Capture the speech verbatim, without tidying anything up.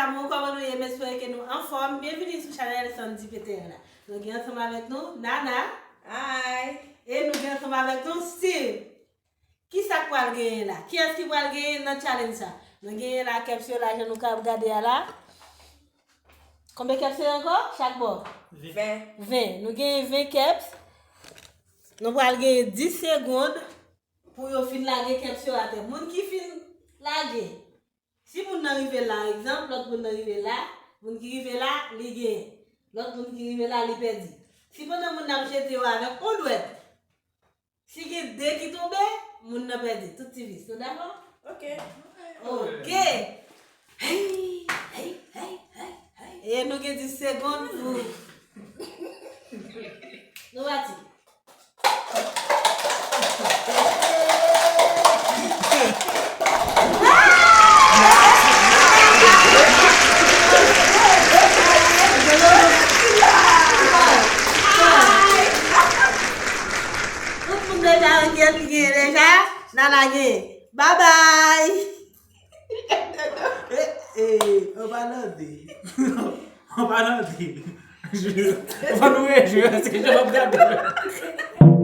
Amour, kòman nou ye? M espere ke nou anfòm. Byenvini sou chanèl Sandy P T R la. Nou gen ansanm avèk nou Nana. Hi. E nou gen ansanm avèk nou Steve. Kisa k pral genyen la? Kiyès ki pral genyen nan challenge sa? Nou genyen la kèps yo la, jan nou ka ap gade a la. Konbyen kèps yo ankò? Chak bò? Ven. Ven. Nou genyen ven kèps. Nou pral genyen dis segonn pou yo fin lage kèps yo atè. Moun ki fin lage, si moun nan rive la, egzanp, lòt moun nan rive la, moun ki rive la, li genyen. Lòt moun ki rive la, li pèdi. Si pandan moun nan ap jete yo avèk yon dwèt, si gen de ki tonbe, moun nan pèdi. Tout ti vis. Nou dakò? Ok. Ok. Hey, hey, hey, hey, hey. E nou gen dis segonn pou nou pati. Tout moun deja ranke, li genyen deja. Nana genyen. Babay. Eh, eh, an palan de. An palan de. Fò nou rejwe, se ke jan m ap gade.